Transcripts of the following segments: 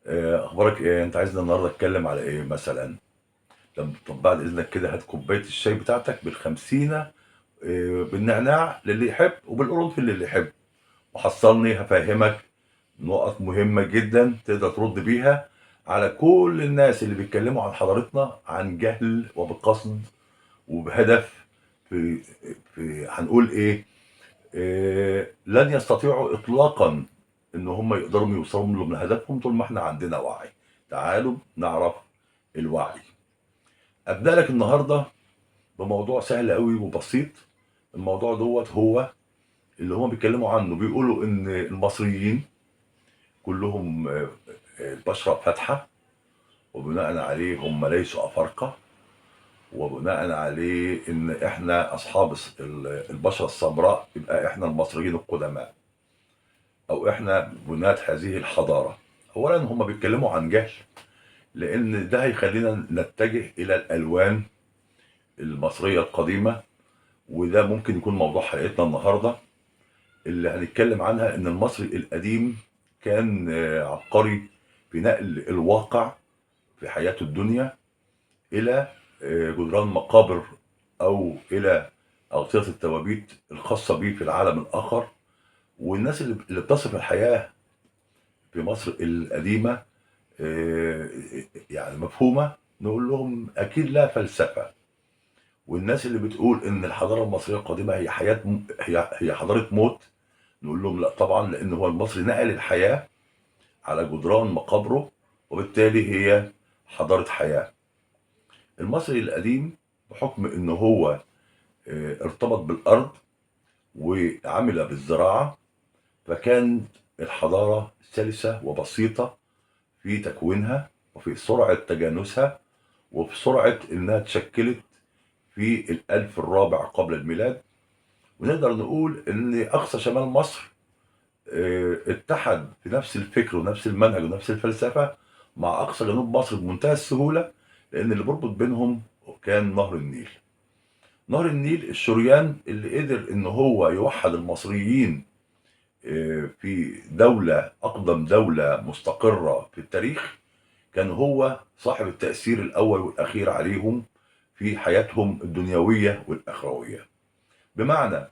اخبارك ايه؟ انت عايزنا النهارده اتكلم على ايه مثلا؟ طب بعد اذنك كده هات كوباية الشاي بتاعتك بالخمسينه، بالنعناع للي يحب وبالقرنفل للي يحب، وحصلني هفهمك نقط مهمة جدا تقدر ترد بيها على كل الناس اللي بيتكلموا عن حضارتنا عن جهل وبقصد وبهدف. في هنقول ايه؟ لن يستطيعوا اطلاقا ان هم يقدروا يوصلوا من هدفهم طول ما احنا عندنا وعي. تعالوا نعرف الوعي. ابدا لك النهارده بموضوع سهل قوي وبسيط. الموضوع دوت هو اللي هم بيتكلموا عنه، بيقولوا ان المصريين كلهم البشرة فاتحة، وبناء عليه هم ليسوا افارقه، وبناء عليه ان احنا اصحاب البشرة السمراء يبقى احنا المصريين القدماء، او احنا بناة هذه الحضارة. اولا هم بيتكلموا عن جهل، لان ده هيخلينا نتجه الى الالوان المصرية القديمة، وده ممكن يكون موضوع حلقتنا النهارده اللي هنتكلم عنها. ان المصري القديم كان عبقري في نقل الواقع في حياته الدنيا الى جدران مقابر او الى اغطيه التوابيت الخاصة به في العالم الاخر. والناس اللي بتصف الحياة في مصر القديمة يعني مفهومه، نقول لهم اكيد لا فلسفة. والناس اللي بتقول ان الحضارة المصرية القديمة هي حياة هي حضارة موت، نقول لهم لا طبعا، لان هو المصري نقل الحياة على جدران مقابره، وبالتالي هي حضارة حياة. المصري القديم بحكم ان هو ارتبط بالارض وعمل بالزراعة، فكانت الحضارة سلسه وبسيطة في تكوينها وفي سرعة تجانسها وفي سرعة انها تشكلت في الألف الرابع قبل الميلاد. ونقدر نقول ان اقصى شمال مصر اتحد في نفس الفكر ونفس المنهج ونفس الفلسفة مع اقصى جنوب مصر بمنتهى السهولة، لان اللي بيربط بينهم كان نهر النيل. نهر النيل الشريان اللي قدر ان هو يوحد المصريين في دولة، اقدم دولة مستقره في التاريخ، كان هو صاحب التأثير الأول والأخير عليهم في حياتهم الدنيوية والأخروية. بمعنى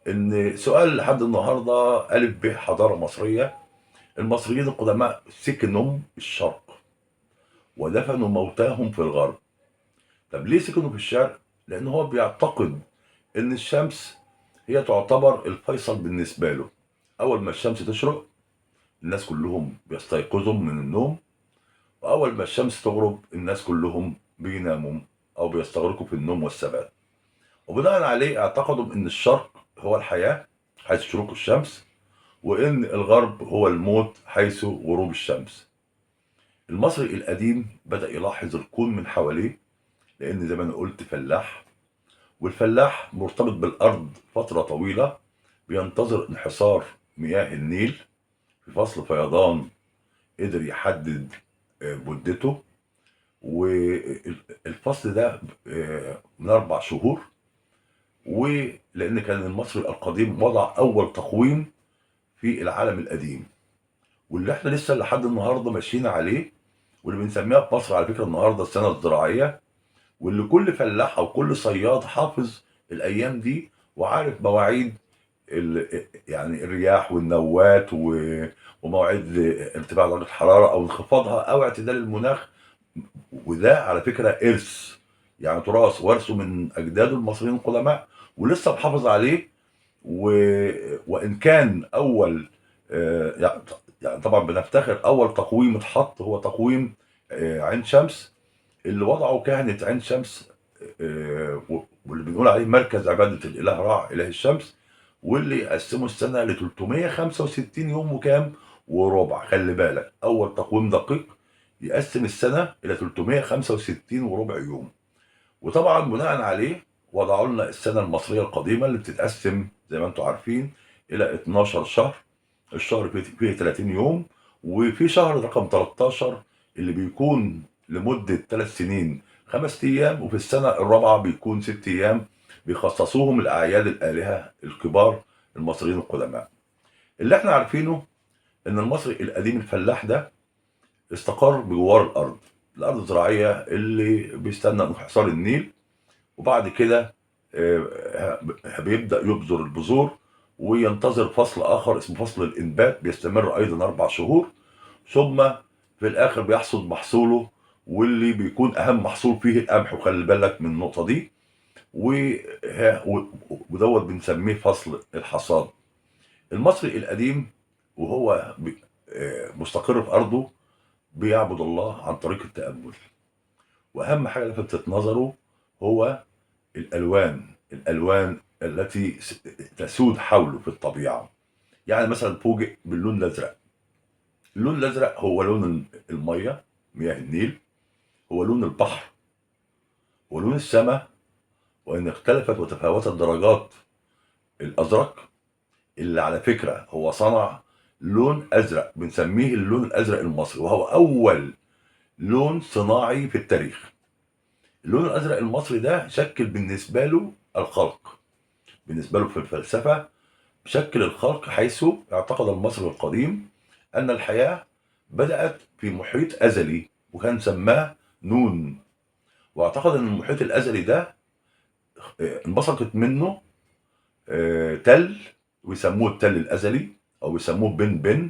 إن سؤال لحد النهاردة ألف ب حضارة مصرية، المصريين القدماء سكنوا الشرق ودفنوا موتاهم في الغرب. طب ليه سكنوا في الشرق؟ لأن هو بيعتقد إن الشمس هي تعتبر الفيصل بالنسبة له. أول ما الشمس تشرق الناس كلهم بيستيقظوا من النوم، وأول ما الشمس تغرب الناس كلهم بيناموا أو بيستغرقوا في النوم والسبات. وبناء عليه اعتقدوا إن الشرق هو الحياة حيث شروق الشمس، وإن الغرب هو الموت حيث غروب الشمس. المصري القديم بدأ يلاحظ الكون من حواليه، لأن زي ما أنا قلت فلاح، والفلاح مرتبط بالأرض فترة طويلة، بينتظر انحسار مياه النيل في فصل فيضان قدر يحدد مدته، والفصل ده من 4 شهور. ولأن كان المصري القديم وضع أول تقويم في العالم القديم، واللي احنا لسه لحد النهارده ماشيين عليه، واللي بنسميها في مصر على فكرة النهارده السنة الزراعية، واللي كل فلاح أو كل صياد حافظ الأيام دي وعارف مواعيد يعني الرياح والنوات ومواعيد ارتفاع درجة الحرارة أو انخفاضها أو اعتدال المناخ. وده على فكرة إرث، يعني تراث ورثه من أجداده المصريين القدماء ولسه محافظ عليه. وإن كان أول، يعني طبعا بنفتخر أول تقويم اتحط هو تقويم عين شمس، اللي وضعه كهنة عين شمس، واللي بنقول عليه مركز عبادة الإله رع إله الشمس، واللي قسموا السنة ل 365 يوم وكام وربع. خلي بالك، أول تقويم دقيق يقسم السنة إلى 365 وربع يوم. وطبعا بناء عليه وضعوا لنا السنة المصرية القديمة اللي بتتقسم زي ما انتم عارفين إلى 12 شهر، الشهر فيه 30 يوم، وفي شهر رقم 13 اللي بيكون لمدة 3 سنين 5 أيام، وفي السنة الرابعة بيكون 6 أيام بيخصصوهم لأعياد الآلهة الكبار المصريين القدماء. اللي احنا عارفينه إن المصري القديم الفلاح ده استقر بجوار الأرض، الأرض الزراعية اللي بيستنى انحسار النيل، وبعد كده بيبدأ يبذر البذور وينتظر فصل آخر اسمه فصل الإنبات، بيستمر أيضا 4 شهور، ثم في الآخر بيحصد محصوله، واللي بيكون أهم محصول فيه القمح، وخلي بالك من النقطة دي، ودوت بنسميه فصل الحصاد. المصري القديم وهو مستقر في أرضه بيعبد الله عن طريق التأمل، وأهم حاجة لفتت نظره هو الألوان، الألوان التي تسود حوله في الطبيعة. يعني مثلا فوجئ باللون الأزرق. اللون الأزرق هو لون المية، مياه النيل، هو لون البحر، هو لون السماء، وإن اختلفت وتفاوتت درجات الأزرق، اللي على فكرة هو صنع لون أزرق بنسميه اللون الأزرق المصري، وهو أول لون صناعي في التاريخ. اللون الأزرق المصري ده شكل بالنسبة له الخلق، بالنسبة له في الفلسفة شكل الخلق، حيث اعتقد المصري القديم أن الحياة بدأت في محيط أزلي وكان سماه نون، واعتقد أن المحيط الأزلي ده انبثقت منه تل، ويسموه التل الأزلي أو يسموه بن بن،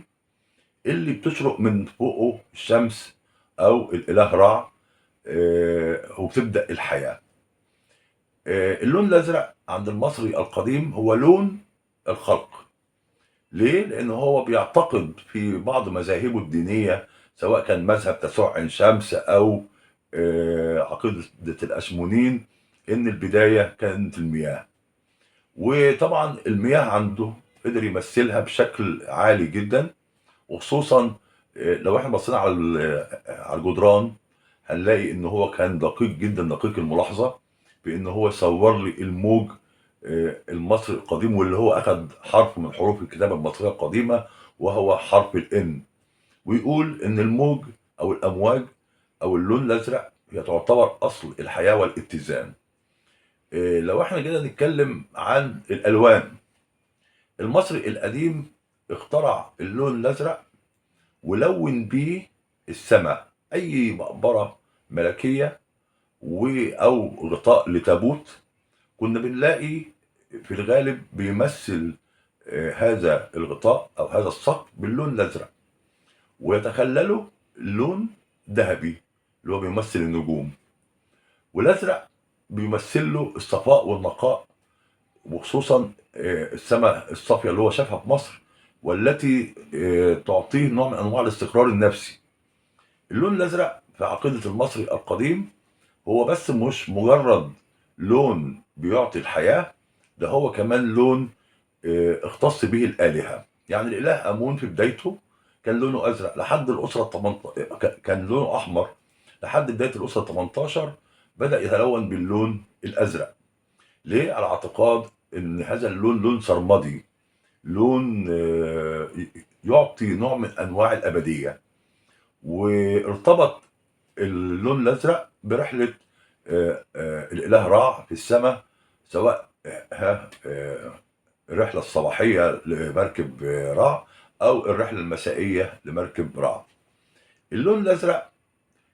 اللي بتشرق من فوقه الشمس أو الإله رع، وبتبدأ الحياة. اللون الأزرق عند المصري القديم هو لون الخلق. ليه؟ لأن هو بيعتقد في بعض مذاهبه الدينية، سواء كان مذهب تسع عين شمس أو عقيدة الأشمونين، إن البداية كانت المياه. وطبعا المياه عنده قدر يمثلها بشكل عالي جدا، وخصوصا لو احنا بصينا على الجدران هنلاقي ان هو كان دقيق جدا، دقيق الملاحظة، بان هو صور لي الموج المصري القديم، واللي هو اخذ حرف من حروف الكتابة المصرية القديمة وهو حرف الان، ويقول ان الموج او الامواج او اللون الازرق هي تعتبر اصل الحياة والاتزان. لو احنا جينا نتكلم عن الالوان، المصري القديم اخترع اللون الازرق ولون بيه السماء. اي مقبرة ملكية او غطاء لتابوت كنا بنلاقي في الغالب بيمثل هذا الغطاء او هذا السقف باللون الازرق، ويتخلله لون ذهبي اللي هو بيمثل النجوم، والازرق بيمثل له الصفاء والنقاء، وخصوصا السماء الصافية اللي هو شافها في مصر، والتي تعطيه نوع من انواع الاستقرار النفسي. اللون الازرق في عقيدة المصري القديم هو بس مش مجرد لون بيعطي الحياة، ده هو كمان لون اختص به الآلهة. يعني الإله أمون في بدايته كان لونه أزرق لحد الأسرة كان لونه أحمر لحد بداية الأسرة 18 بدأ يتلون باللون الأزرق. ليه؟ على اعتقاد إن هذا اللون لون سرمدي، لون يعطي نوع من أنواع الأبدية. وارتبط اللون الأزرق برحلة الإله رع في السماء، سواء الرحلة الصباحية لمركب رع أو الرحلة المسائية لمركب رع. اللون الأزرق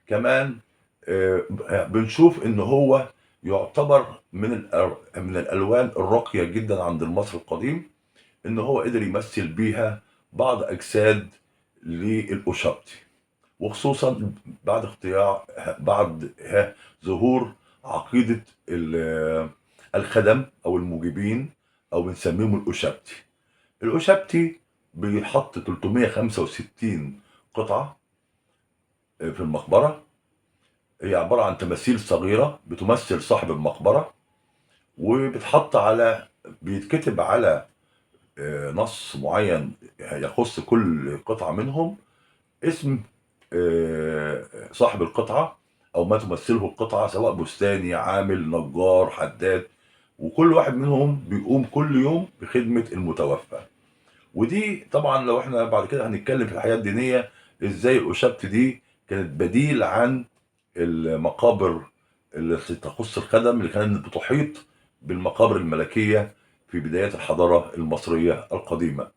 كمان بنشوف إن هو يعتبر من الألوان الراقية جدا عند المصري القديم، إن هو قدر يمثل بيها بعض أجساد للأوشابتي، وخصوصا بعد اختيار بعد ظهور عقيدة الخدم أو المجيبين أو بنسميهم الأوشابتي. الأوشابتي بيحط 365 قطعة في المقبرة، هي عبارة عن تماثيل صغيرة بتمثل صاحب المقبرة، وبتحط على بيتكتب على نص معين يخص كل قطعة منهم اسم صاحب القطعة أو ما تمثله القطعة، سواء بستاني، عامل، نجار، حداد، وكل واحد منهم بيقوم كل يوم بخدمة المتوفى. ودي طبعا لو احنا بعد كده هنتكلم في الحياة الدينية ازاي الأوشابت دي كانت بديل عن المقابر اللي تخص الخدم اللي كانت بتحيط بالمقابر الملكية في بداية الحضارة المصرية القديمة.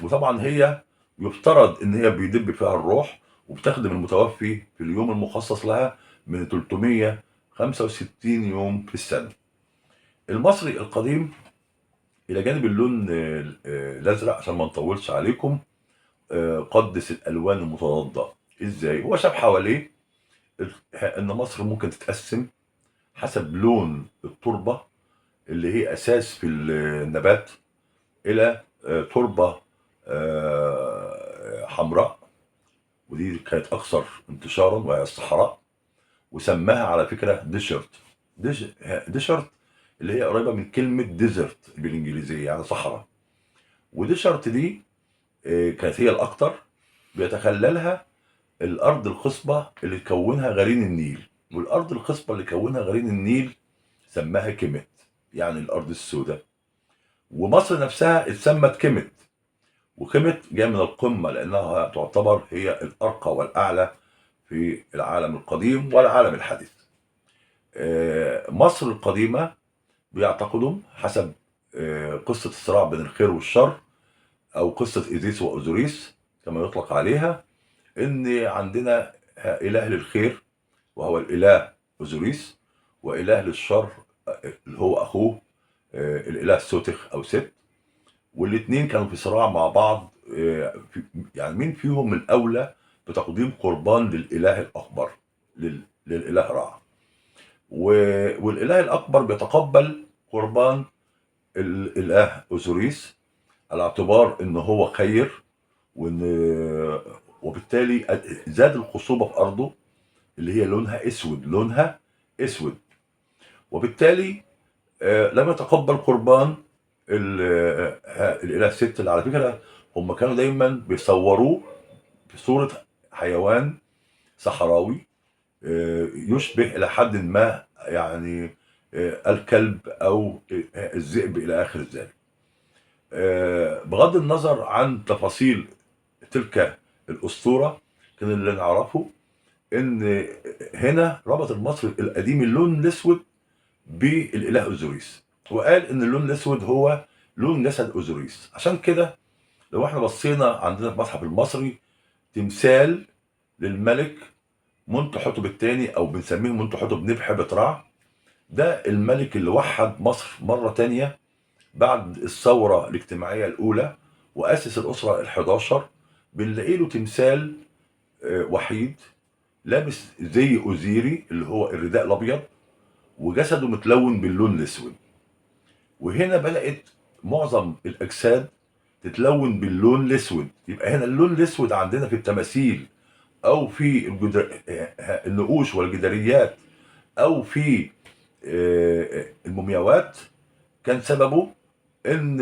وطبعا هي يفترض ان هي بيدب فيها الروح وبتخدم المتوفي في اليوم المخصص لها من 365 يوم في السنة. المصري القديم الى جانب اللون الازرق، عشان ما نطولش عليكم، قدس الالوان المتضاده. ازاي؟ هو شاف حواليه ان مصر ممكن تتقسم حسب لون التربة اللي هي اساس في النبات، الى تربه حمراء، ودي كانت اكثر انتشارا وهي الصحراء، وسماها على فكرة ديشرت. ديشرت اللي هي قريبه من كلمة desert بالانجليزية، يعني صحراء. وديشرت دي كانت هي الاكثر بيتخللها الارض الخصبة اللي كونها غرين النيل، والارض الخصبة اللي كونها غرين النيل سماها كيمت، يعني الارض السوداء. ومصر نفسها اتسمت كيمت، وكيمت جاية من القمه لانها تعتبر هي الارقى والاعلى في العالم القديم والعالم الحديث. مصر القديمة بيعتقدوا حسب قصة الصراع بين الخير والشر، او قصة ايزيس واوزوريس كما يطلق عليها، ان عندنا اله للخير وهو الاله اوزوريس، واله للشر اللي هو اخوه الاله سوتخ او ست، والاثنين كانوا في صراع مع بعض، يعني مين فيهم الاولى بتقديم قربان للاله الاكبر، للاله رع. والاله الاكبر بيتقبل قربان الاله اوزوريس على اعتبار ان هو خير، وبالتالي زاد الخصوبة في ارضه اللي هي لونها اسود، لونها اسود، وبالتالي لم يتقبل قربان الاله ست، اللي على فكرة هم كانوا دايما بيصوروه بصورة حيوان صحراوي يشبه الى حد ما يعني الكلب او الذئب الى اخر ذلك. بغض النظر عن تفاصيل تلك الاسطورة، كان اللي نعرفه ان هنا ربط المصري القديم اللون الاسود بالاله اوزوريس، وقال ان اللون الاسود هو لون جسد اوزوريس. عشان كده لو احنا بصينا عندنا في المتحف المصري تمثال للملك منتحتب الثاني، او بنسميه منتحتب نبح رع، ده الملك اللي وحد مصر مرة تانية بعد الثورة الاجتماعية الأولى وأسس الأسرة ال11. بنلاقي له تمثال وحيد لابس زي أوزيري اللي هو الرداء الأبيض، وجسده متلون باللون الأسود. وهنا بدأت معظم الأجساد تتلون باللون الأسود. يبقى هنا اللون الأسود عندنا في التماثيل أو في النقوش والجداريات أو في المومياوات، كان سببه ان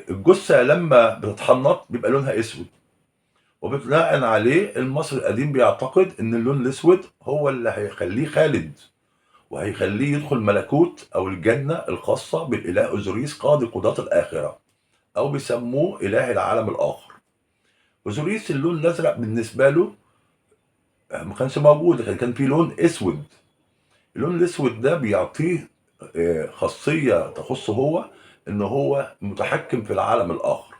الجثة لما بتتحنط بيبقى لونها اسود، وبناء عليه المصري القديم بيعتقد ان اللون الاسود هو اللي هيخليه خالد وهيخليه يدخل ملكوت او الجنة الخاصة بالاله اوزوريس قاضي قضاة الاخرة، او بيسموه اله العالم الاخر. اوزوريس اللون الازرق بالنسبة له ما كانش موجود، كان في لون اسود. اللون الاسود ده بيعطيه خاصية تخصه هو، ان هو متحكم في العالم الاخر.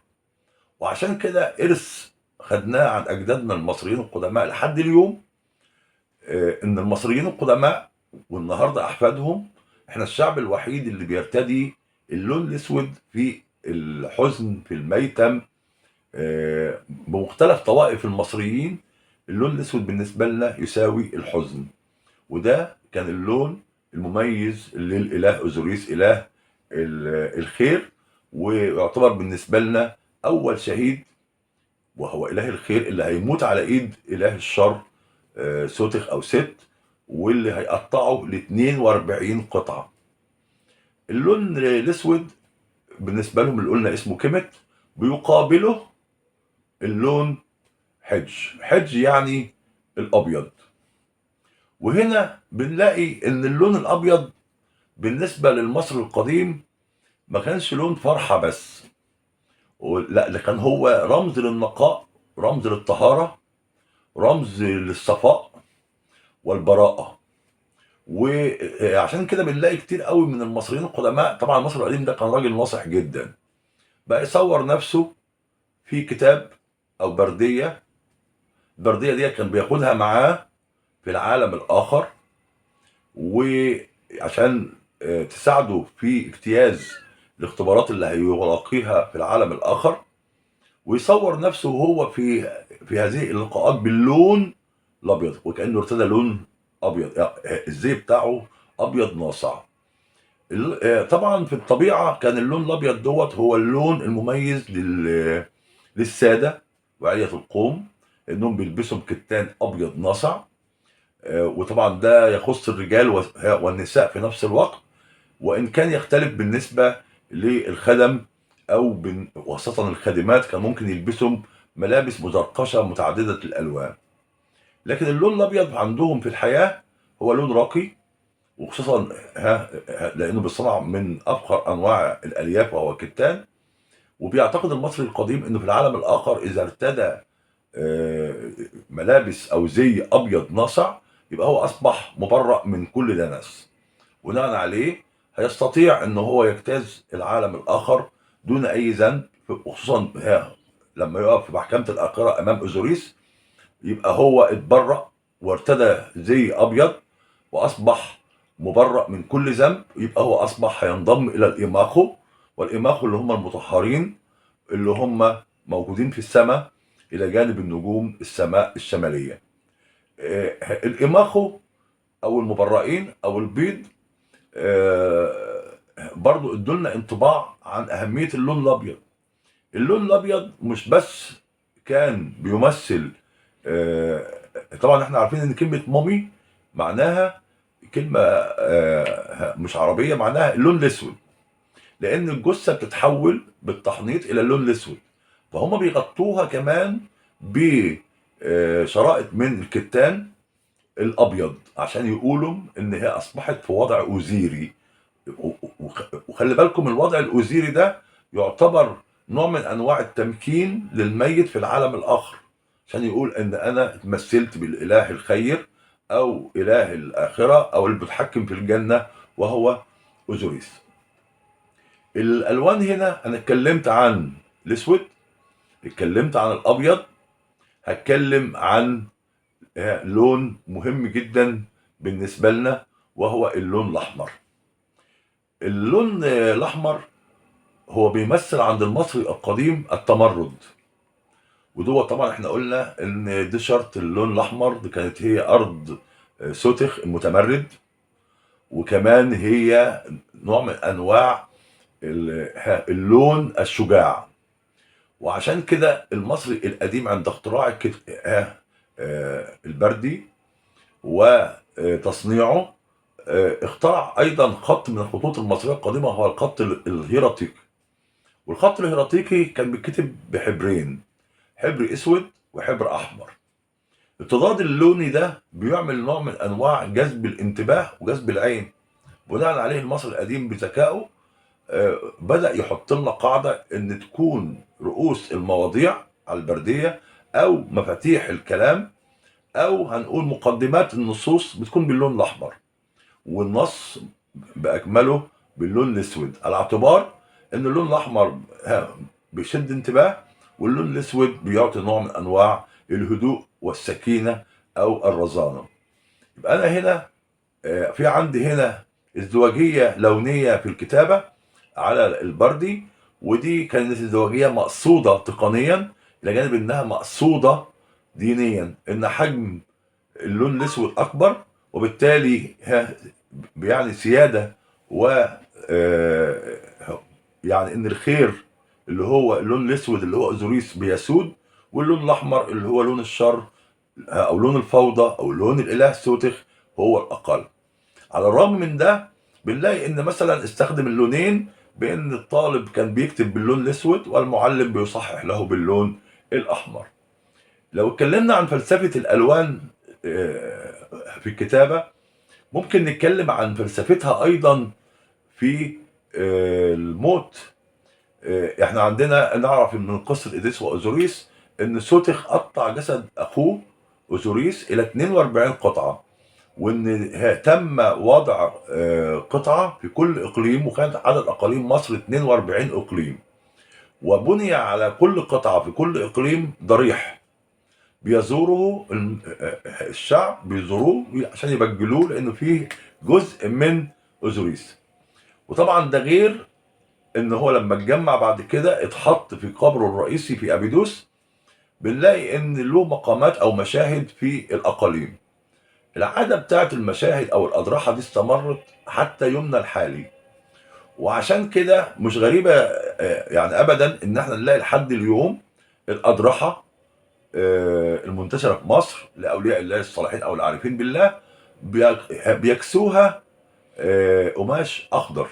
وعشان كده ارث خدناه عن اجدادنا المصريين القدماء لحد اليوم، ان المصريين القدماء والنهارده احفادهم، احنا الشعب الوحيد اللي بيرتدي اللون الاسود في الحزن في الميتم. بمختلف طوائف المصريين اللون الاسود بالنسبة لنا يساوي الحزن، وده كان اللون المميز للاله اوزوريس اله الخير، ويعتبر بالنسبة لنا اول شهيد وهو اله الخير اللي هيموت على ايد اله الشر سوتخ او ست، واللي هيقطعه ل 42 قطعه. اللون الاسود بالنسبة لهم اللي قلنا اسمه كيمت، بيقابله اللون حج. حج يعني الابيض. وهنا بنلاقي ان اللون الابيض بالنسبة للمصري القديم ما كانش لون فرحه بس، لا ده كان هو رمز للنقاء، رمز للطهارة، رمز للصفاء والبراءة. وعشان كده بنلاقي كتير قوي من المصريين القدماء، طبعا المصري القديم ده كان راجل ناصح جدا، بقى يصور نفسه في كتاب او برديه. البرديه دي كان بياخدها معاه في العالم الاخر، وعشان تساعده في اجتياز الاختبارات اللي هيلاقيها في العالم الاخر، ويصور نفسه وهو في هذه اللقاءات باللون الابيض، وكانه ارتدى لون ابيض، الزي بتاعه ابيض ناصع. طبعا في الطبيعة كان اللون الابيض دوت هو اللون المميز للسادة وعلية القوم، انهم بيلبسوا كتان ابيض ناصع، وطبعا ده يخص الرجال والنساء في نفس الوقت، وان كان يختلف بالنسبة للخدم او وخاصة الخادمات، كان ممكن يلبسوا ملابس مزرقشه متعددة الالوان. لكن اللون الابيض عندهم في الحياة هو لون راقي، وخصوصا لانه بيصنع من افخر انواع الالياف وهو الكتان. وبيعتقد المصري القديم انه في العالم الاخر اذا ارتدى ملابس او زي ابيض ناصع يبقى هو اصبح مبرأ من كل دنس، بناء عليه هيستطيع ان هو يجتاز العالم الاخر دون اي ذنب، وخصوصا لما يقف في محكمة الاخرة امام اوزوريس يبقى هو اتبرأ وارتدى زي ابيض واصبح مبرأ من كل ذنب، يبقى هو اصبح هينضم الى الايماخو، والايماخو اللي هم المطهرين اللي هم موجودين في السماء الى جانب النجوم السماء الشمالية. الايماخو او المبرئين او البيض برضو ادولنا انطباع عن اهمية اللون الابيض. اللون الابيض مش بس كان بيمثل، طبعا احنا عارفين ان كلمة مومي معناها كلمة مش عربية، معناها اللون الاسود، لان الجثة بتتحول بالتحنيط الى اللون الاسود، فهم بيغطوها كمان بشرائط من الكتان الابيض عشان يقولوا ان هي اصبحت في وضع اوزيري. وخلي بالكم الوضع الاوزيري ده يعتبر نوع من انواع التمكين للميت في العالم الاخر، عشان يقول ان انا اتمثلت بالاله الخير او اله الاخرة او اللي بيتحكم في الجنة وهو اوزوريس. الالوان هنا انا اتكلمت عن الاسود، اتكلمت عن الابيض، هتكلم عن لون مهم جدا بالنسبة لنا وهو اللون الاحمر. اللون الاحمر هو بيمثل عند المصري القديم التمرد، ودوت طبعا احنا قلنا ان دي شرط اللون الاحمر، دي كانت هي ارض سوتخ المتمرد، وكمان هي نوع من انواع اللون الشجاع. وعشان كده المصري القديم عند اختراع البردي وتصنيعه اخترع ايضا خط من الخطوط المصرية القديمة، هو الخط الهيراتيقي. والخط الهيراتيقي كان بيتكتب بحبرين، حبر اسود وحبر احمر. التضاد اللوني ده بيعمل نوع من انواع جذب الانتباه وجذب العين. بناء عليه المصري القديم بذكائه بدأ يحط لنا قاعدة ان تكون رؤوس المواضيع على البردية او مفاتيح الكلام او هنقول مقدمات النصوص بتكون باللون الاحمر، والنص باكمله باللون الاسود، على اعتبار ان اللون الاحمر بيشد انتباه واللون الاسود بيعطي نوع من انواع الهدوء والسكينة او الرزانه. يبقى انا هنا في عندي هنا ازدواجية لونيه في الكتابة على البردي، ودي كانت ازدواجية مقصوده تقنيا الى جانب انها مقصوده دينيا، ان حجم اللون الاسود اكبر وبالتالي بيعني سيادة و يعني ان الخير اللي هو اللون الاسود اللي هو اوزوريس بيسود، واللون الاحمر اللي هو لون الشر او لون الفوضى او لون الاله سوتخ هو الاقل. على الرغم من ده بنلاقي ان مثلا استخدم اللونين، بان الطالب كان بيكتب باللون الاسود والمعلم بيصحح له باللون الاحمر. لو اتكلمنا عن فلسفة الالوان في الكتابة ممكن نتكلم عن فلسفتها ايضا في الموت. احنا عندنا نعرف من قصة ايزيس واوزوريس ان سوتخ قطع جسد اخوه اوزوريس الى 42 قطعة، وان تم وضع قطعة في كل اقليم، وكانت عدد اقاليم مصر 42 اقليم، وبني على كل قطعة في كل إقليم ضريح بيزوره الشعب، بيزوروه عشان يبجلوه لأنه فيه جزء من أوزوريس. وطبعا ده غير ان هو لما اتجمع بعد كده اتحط في قبره الرئيسي في أبيدوس، بنلاقي ان له مقامات او مشاهد في الاقاليم. العادة بتاعت المشاهد او الاضرحة دي استمرت حتى يومنا الحالي، وعشان كده مش غريبة يعني ابدا ان احنا نلاقي لحد اليوم الاضرحة المنتشرة في مصر لاولياء الله الصالحين او العارفين بالله بيكسوها قماش اخضر.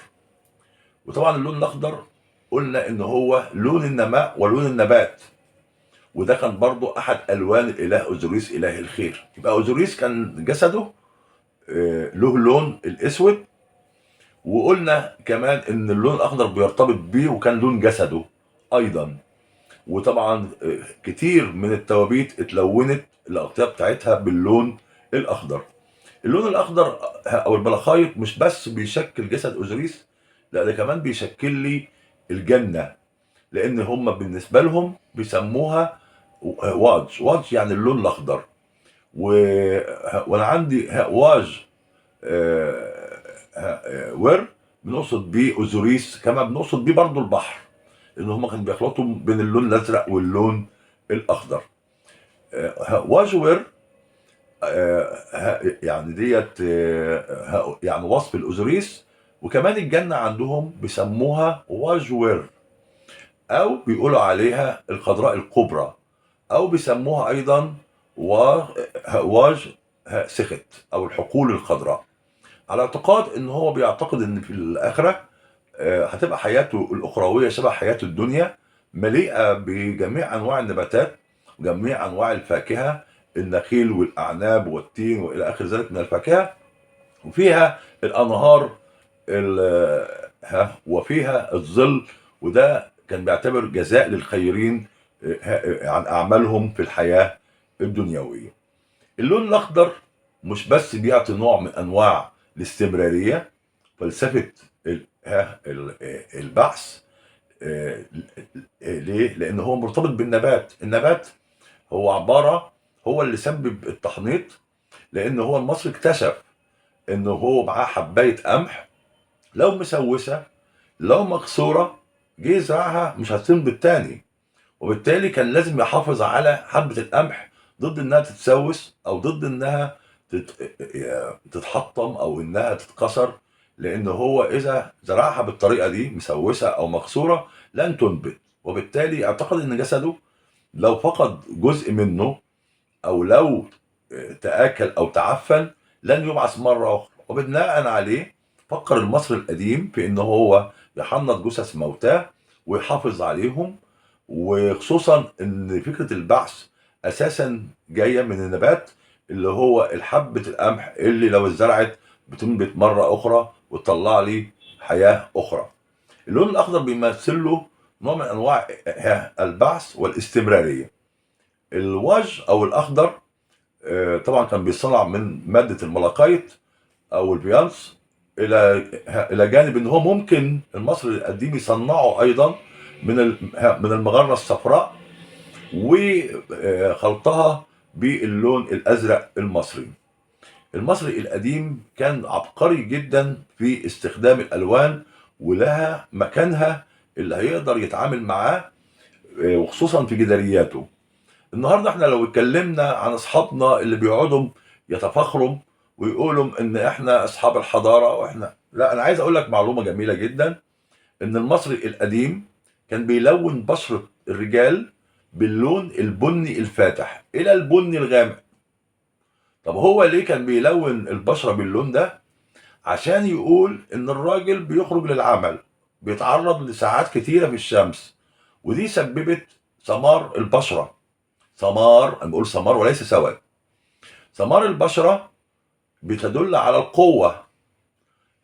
وطبعا اللون الاخضر قلنا ان هو لون النماء ولون النبات، وده كان برضو احد الوان الاله اوزوريس اله الخير. يبقى اوزوريس كان جسده له لون الاسود، وقلنا كمان ان اللون الاخضر بيرتبط بيه وكان لون جسده ايضا. وطبعا كتير من التوابيت اتلونت الاغطيه بتاعتها باللون الاخضر. اللون الاخضر او الملاخيت مش بس بيشكل جسد اوزوريس، لا ده كمان بيشكل لي الجنة، لان هم بالنسبة لهم بيسموها واج، واج يعني اللون الاخضر. وانا عندي واج ور بنقصد بيه اوزوريس، كما بنقصد بيه برضو البحر، لان هم كانوا بيخلطوا بين اللون الازرق واللون الاخضر. واج ور يعني ديت يعني وصف الاوزوريس. وكمان الجنة عندهم بيسموها واجور، أو بيقولوا عليها الخضراء الكبرى، أو بيسموها أيضا واج سخت أو الحقول الخضراء، على اعتقاد إن هو بيعتقد إن في الآخرة هتبقى حياته الأخروية شبه حياته الدنيا، مليئة بجميع أنواع النباتات وجميع أنواع الفاكهة، النخيل والأعناب والتين وإلى آخر ذلك من الفاكهة، وفيها الأنهار وفيها الظل. وده كان بيعتبر جزاء للخيرين عن أعمالهم في الحياة الدنيوية. اللون الأخضر مش بس بيعطي نوع من أنواع الاستمرارية، فلسفة البعث، ليه؟ لأن هو مرتبط بالنبات. النبات هو عبارة، هو اللي سبب التحنيط، لأن هو المصري اكتشف إنه هو معاه حباية قمح لو مسوسة لو مكسورة جه يزرعها مش هتنبت تاني، وبالتالي كان لازم يحافظ على حبة القمح ضد انها تتسوس او ضد انها تتحطم او انها تتكسر، لان هو اذا زرعها بالطريقة دي مسوسة او مكسورة لن تنبت. وبالتالي اعتقد ان جسده لو فقد جزء منه او لو تآكل او تعفن لن يبعث مرة اخرى. وبناء عليه فكر المصري القديم في ان هو يحنط جثث موتاه ويحافظ عليهم، وخصوصا ان فكرة البعث اساسا جاية من النبات اللي هو الحبة القمح اللي لو اتزرعت بتنبت مرة اخرى وتطلع لي حياة اخرى. اللون الاخضر بيمثل له نوع من انواع البعث والاستمرارية. الوج او الاخضر طبعا كان بيصنع من مادة الملاكايت او البيانس، الى جانب ان هو ممكن المصري القديم يصنعه ايضا من المغره الصفراء وخلطها باللون الازرق المصري. المصري القديم كان عبقري جدا في استخدام الالوان، ولها مكانها اللي هيقدر يتعامل معاه، وخصوصا في جدارياته. النهارده احنا لو اتكلمنا عن اصحابنا اللي بيقعدوا يتفاخروا ويقولوا ان احنا اصحاب الحضارة واحنا لا، انا عايز اقول لك معلومة جميلة جدا، ان المصري القديم كان بيلون بشره الرجال باللون البني الفاتح الى البني الغامق. طب هو ليه كان بيلون البشرة باللون ده؟ عشان يقول ان الراجل بيخرج للعمل بيتعرض لساعات كتيرة في الشمس، ودي سببت سمار البشرة. سمار، انا بقول سمار وليس سواد. سمار البشرة بتدل على القوة.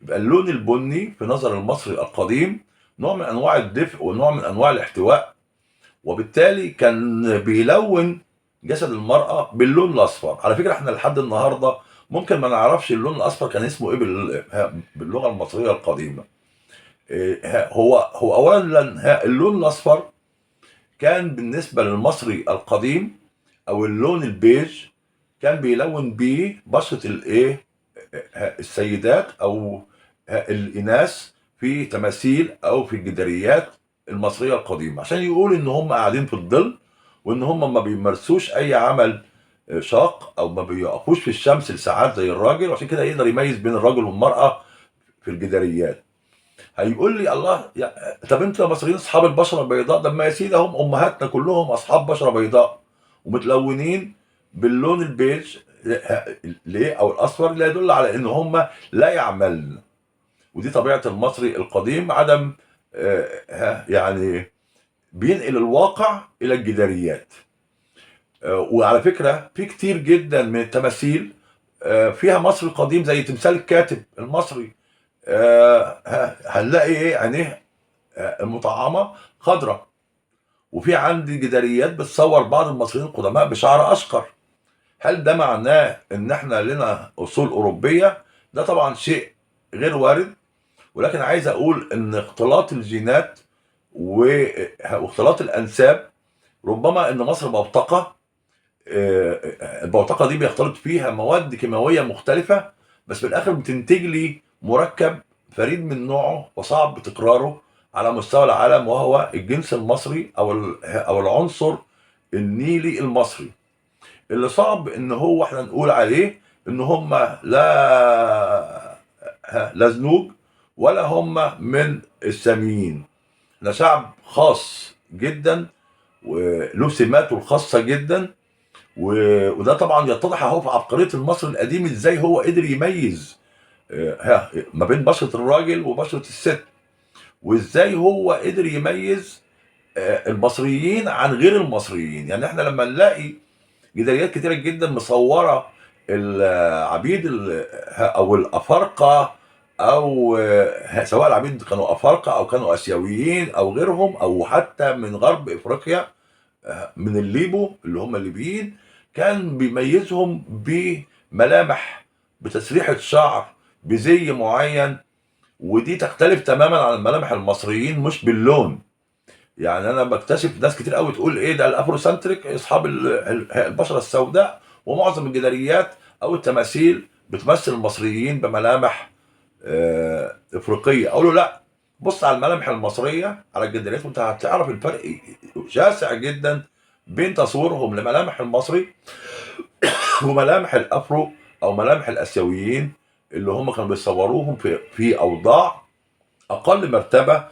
يبقى اللون البني في نظر المصري القديم نوع من انواع الدفء ونوع من انواع الاحتواء، وبالتالي كان بيلون جسد المرأة باللون الاصفر. على فكرة احنا لحد النهاردة ممكن ما نعرفش اللون الاصفر كان اسمه ايه باللغة المصرية القديمة. هو اولا اللون الاصفر كان بالنسبة للمصري القديم او اللون البيج كان بيلون بيه بشرة الايه السيدات او الاناث في تماثيل او في الجداريات المصرية القديمة، عشان يقول ان هم قاعدين في الظل وان هم ما بيمارسوش اي عمل شاق او ما بيقفوش في الشمس لساعات زي الراجل، وعشان كده يقدر يميز بين الرجل والمرأة في الجداريات. هيقول لي الله يا طب انتوا يا مصريين اصحاب البشرة البيضاء، ده ما يا سيدي هم امهاتنا كلهم اصحاب بشره بيضاء ومتلونين باللون البيج ليه او الاصفر، لا يدل على ان هم لا يعملن. ودي طبيعة المصري القديم، عدم يعني بينقل الواقع الى الجداريات. وعلى فكرة في كتير جدا من التماثيل فيها مصري القديم، زي تمثال الكاتب المصري، هنلاقي ايه عينيه المطعمه خضراء. وفي عندي جداريات بتصور بعض المصريين القدماء بشعر اشقر. هل ده معناه ان احنا لنا اصول اوروبية؟ ده طبعا شيء غير وارد، ولكن عايز اقول ان اختلاط الجينات واختلاط الانساب، ربما ان مصر بوتقه، البوتقه دي بيختلط فيها مواد كيماوية مختلفة، بس في الاخر بتنتج لي مركب فريد من نوعه وصعب تكراره على مستوى العالم، وهو الجنس المصري او العنصر النيلي المصري، اللي صعب ان هو احنا نقول عليه ان هم لا زنوج ولا هم من الساميين. ده شعب خاص جدا وله سماته الخاصة جدا، وده طبعا يتضح اهو في عبقرية المصري القديم، ازاي هو قدر يميز ما بين بشرة الراجل وبشرة الست، وازاي هو قدر يميز المصريين عن غير المصريين. يعني احنا لما نلاقي جداريات كتيرة جدا مصورة العبيد او الافارقة، او سواء العبيد كانوا افارقة او كانوا اسيويين او غيرهم، او حتى من غرب افريقيا من الليبو اللي هم الليبيين، كان بيميزهم بملامح، بتسريحة شعر، بزي معين، ودي تختلف تماما عن الملامح المصريين، مش باللون. يعني انا بكتشف ناس كتير قوي تقول ايه ده ال Afrocentric، اصحاب البشرة السوداء، ومعظم الجداريات او التماثيل بتمثل المصريين بملامح افريقية. اقول له لا، بص على الملامح المصرية على الجداريات وانت هتعرف الفرق شاسع جدا بين تصويرهم لملامح المصري وملامح الافرو او ملامح الاسيويين اللي هم كانوا بيصوروهم في اوضاع اقل مرتبه،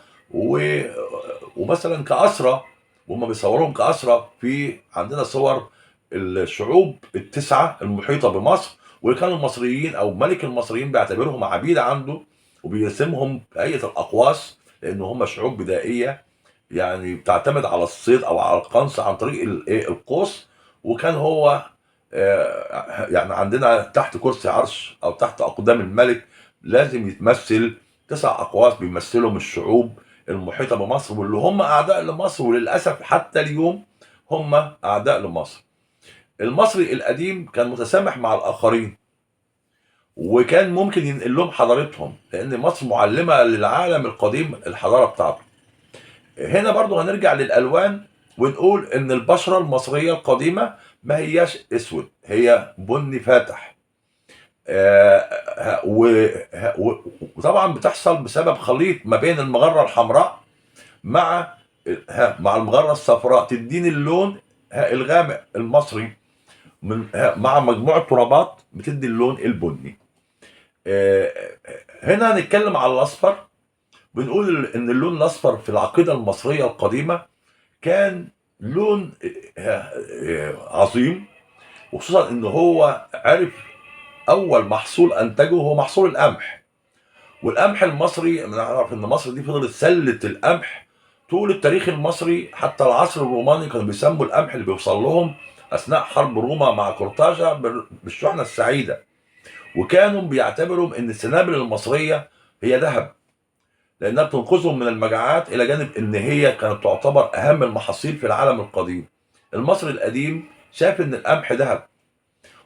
ومثلا كأسرة، وهم بيصوروهم كأسرة. في عندنا صور الشعوب التسعة المحيطة بمصر، واللي كانوا المصريين او ملك المصريين بيعتبرهم عبيد عنده، وبيرسمهم بهيئة الاقواس، لان هم شعوب بدائية يعني بتعتمد على الصيد او على القنص عن طريق القوس. وكان هو يعني عندنا تحت كرسي عرش او تحت اقدام الملك لازم يتمثل 9 اقواس بيمثلهم الشعوب المحيطة بمصر، واللي هم اعداء لمصر، وللاسف حتى اليوم هم اعداء لمصر. المصري القديم كان متسامح مع الاخرين، وكان ممكن ينقل لهم حضارتهم، لان مصر معلمه للعالم القديم الحضارة بتاعته. هنا برضو هنرجع للالوان ونقول ان البشرة المصرية القديمة ما هياش اسود، هي بني فاتح. وطبعا بتحصل بسبب خليط ما بين المغرة الحمراء مع المغرة الصفراء، تديني اللون الغامق المصري مع مجموعة ترابات بتدي اللون البني. هنا هنتكلم على الاصفر. بنقول ان اللون الاصفر في العقيدة المصرية القديمة كان لون عظيم، وخصوصا ان هو عرف اول محصول انتجه هو محصول القمح. والقمح المصري نعرف ان مصر دي فضلت سله القمح طول التاريخ المصري، حتى العصر الروماني كانوا بيسموا القمح اللي بيوصل لهم اثناء حرب روما مع قرطاجه بالشحنه السعيدة، وكانوا بيعتبروا ان السنابل المصرية هي ذهب، لانها بتنقذهم من المجاعات، الى جانب ان هي كانت تعتبر اهم المحاصيل في العالم القديم. المصري القديم شاف ان القمح ذهب،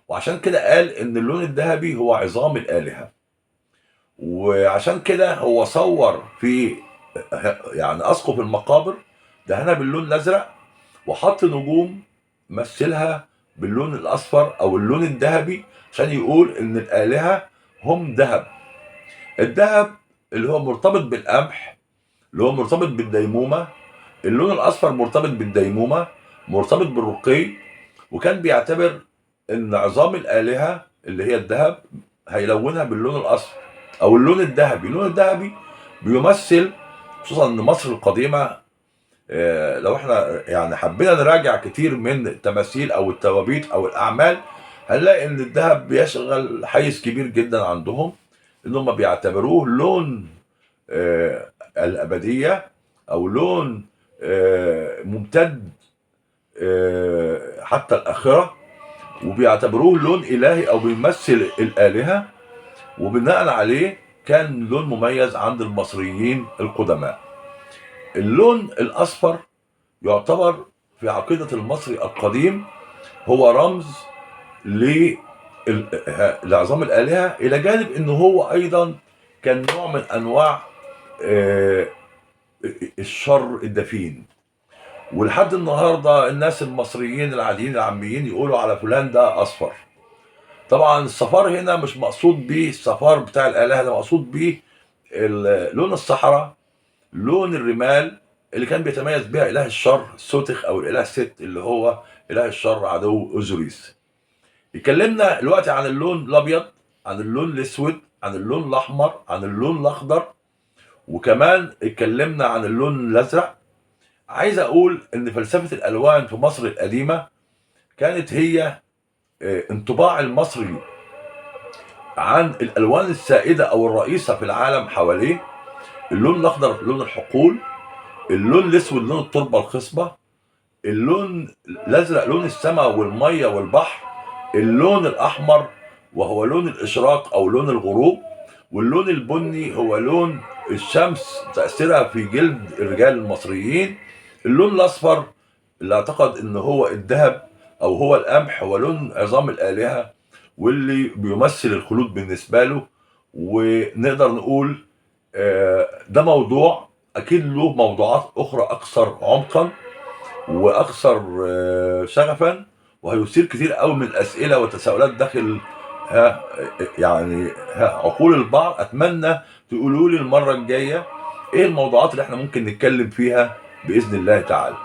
وعشان كده قال ان اللون الذهبي هو عظام الالهة، وعشان كده هو صور في يعني اسقف المقابر دهنها باللون الازرق، وحط نجوم مثلها باللون الاصفر او اللون الذهبي عشان يقول ان الالهة هم ذهب. الذهب اللي هو مرتبط بالقمح، اللي هو مرتبط بالديمومه. اللون الاصفر مرتبط بالديمومه، مرتبط بالرقي، وكان بيعتبر ان عظام الالهة اللي هي الذهب هيلونها باللون الاصفر او اللون الذهبي. اللون الذهبي بيمثل، خصوصا ان مصر القديمة لو احنا يعني حبينا نراجع كتير من التماثيل او التوابيت او الاعمال، هنلاقي ان الذهب بيشغل حيز كبير جدا عندهم، ان هم بيعتبروه لون الابدية او لون ممتد حتى الاخرة، وبيعتبروه لون الهي او بيمثل الالهة، وبناء عليه كان لون مميز عند المصريين القدماء. اللون الاصفر يعتبر في عقيدة المصري القديم هو رمز لعظام الآلهة، إلى جانب إن هو أيضا كان نوع من أنواع الشر الدفين. ولحد النهارده الناس المصريين العاديين العاميين يقولوا على فلان ده أصفر. طبعا الصفار هنا مش مقصود بيه الصفار بتاع الآلهة، ده مقصود بيه لون الصحراء، لون الرمال اللي كان بيتميز بها إله الشر سوتخ أو الإله ست اللي هو إله الشر عدو أوزوريس. اتكلمنا دلوقتي عن اللون الأبيض، عن اللون الأسود، عن اللون الأحمر، عن اللون الأخضر، وكمان اتكلمنا عن اللون الأزرق. عايز أقول إن فلسفة الألوان في مصر القديمة كانت هي انطباع المصري عن الألوان السائدة أو الرئيسة في العالم حواليه. اللون الأخضر لون الحقول، اللون الأسود لون التربة الخصبة، اللون الأزرق لون السماء والمية والبحر، اللون الأحمر وهو لون الإشراق أو لون الغروب، واللون البني هو لون الشمس تأثيرها في جلد الرجال المصريين، اللون الأصفر اللي أعتقد إن هو الذهب أو هو القمح، هو لون عظام الآلهة واللي بيمثل الخلود بالنسبة له. ونقدر نقول ده موضوع أكيد له موضوعات أخرى أكثر عمقا وأكثر شغفا، وهيثير كتير قوي من الأسئلة والتساؤلات داخل يعني عقول البعض. أتمنى تقولوا لي المرة الجاية إيه الموضوعات اللي إحنا ممكن نتكلم فيها بإذن الله تعالى.